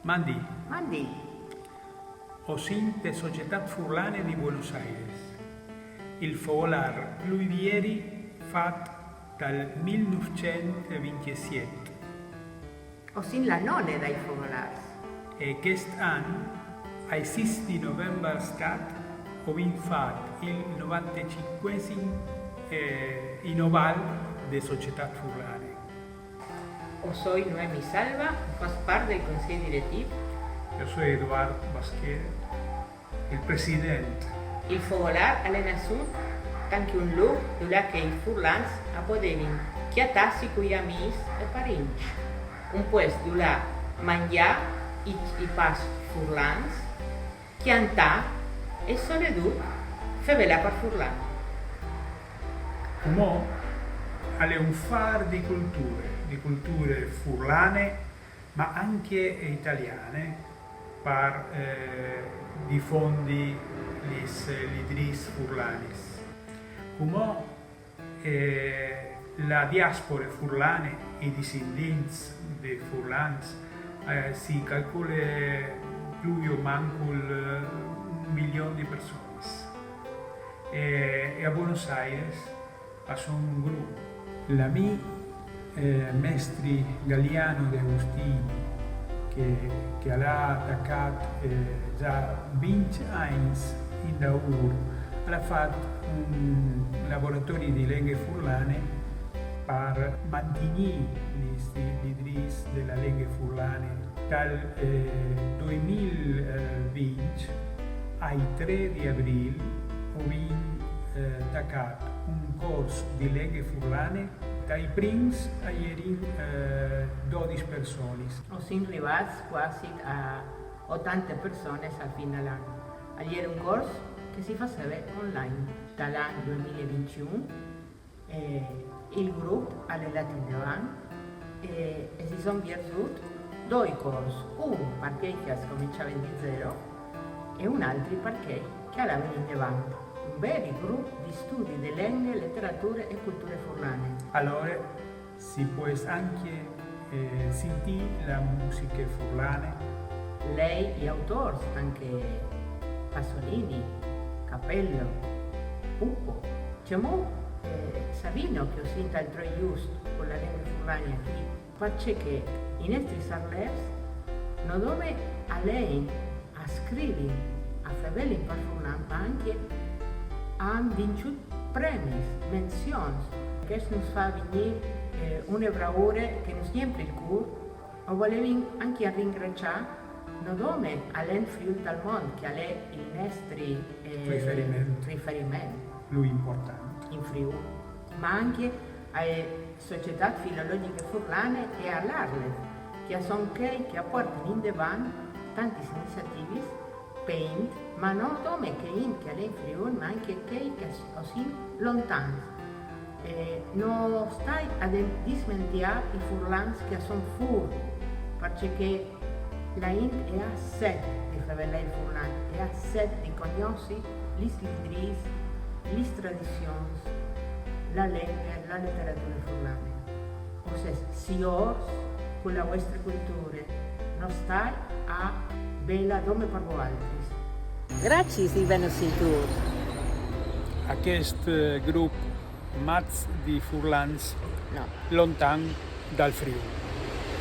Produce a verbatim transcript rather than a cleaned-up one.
Mandi, Mandi, o sin te Societât Furlane di Buenos Aires. Il fogolâr lu vieri fat dal mil nûfcent e vincjesiet. O sin la none dai fogolârs. E chest an, ai sîs di Novembar stât, o vin fat il novantecincuesim eh, in oval de Societât Furlane. O soi Noemi Salva, o fâs part dal consei diretîf. Jo soi Eduard Baschiere, il president. Il fogolâr al è nassût tant che un lûc dulà che i furlans a podevin cjatâsi cui amîs e parints. Un puest dulà mangjâ i, i pâs furlans, cjantâ e soredut fevelâ par furlan. Cumò al è un fâr di culture, di culture furlane, ma ancje italiane, par eh, difondi lis lidrîs furlanis. Cumò eh, la diaspore furlane, i discendents di furlans, eh, si calcule plui o mancul eh, un milion di personis. E, e a Buenos Aires a son un grup. L'amì eh, mestri Galiano De Agostini, che, che al à tacât eh, za vincj agns indaûr, al à fat un laboratori di lenghe furlane par mantignî lis, lis lidrîs de la lenghe furlane. Dal eh, doi mil e vincj ai trê di avrîl o vin eh, tacât un cors di lenghe furlane. Dai prins a jerin eh, dodis personis. O sin rivâts cuasi a otante personis al fin dal an. Al jere un cors che si faseve online. Dal an doi mil e vincjun eh, il grup al è lât indevant e, e si son vierzûts doi cors, un par chei che a scomençavin di zero e un altri par chei che a lavin indevant. Un veri grup di studi de lenghe, leterature e culture furlane. Alore si pues ancje eh, sintî la musiche furlane. Lei i autôrs, tant che Pasolini, Capello, Pupo, cemût eh, Savino, che o sint al troi just cu la lenghe furlane chi, parcè che i nestris arlêfs no dome a lein, a scrivin, a fevelin par furlan, ma ancje a àn vinçût premis, menzions. Chest nus fa vignî eh, une braure che nus jemp il cûr. O volevin ancje ringraciâ no dome a Lenghe Friûl dal Mont, che al è il nestri eh, Riferiment. Riferiment Plui important. In Friûl, ma ancje ae Societât Filologjiche Furlane e a l'ARLeF, che a son chei che a puartin indevant tantis iniziativis pe int, ma no dome che int che al è in Friûl, ma ancje chei che o sin lontans. Eh, no stai a dismentiâ i furlans che a son fûr, parcè che la int e à set di fevelâ il furlan, e à set di cognossi lis lidrîs, lis tradizions, la lenghe, la leterature furlane. O sês siôrs cu la vuestre culture, no stai a vêla dome par voaltris. Graciis di vênus sintût. A chest eh, grup mats di furlans lontan dal Friûl.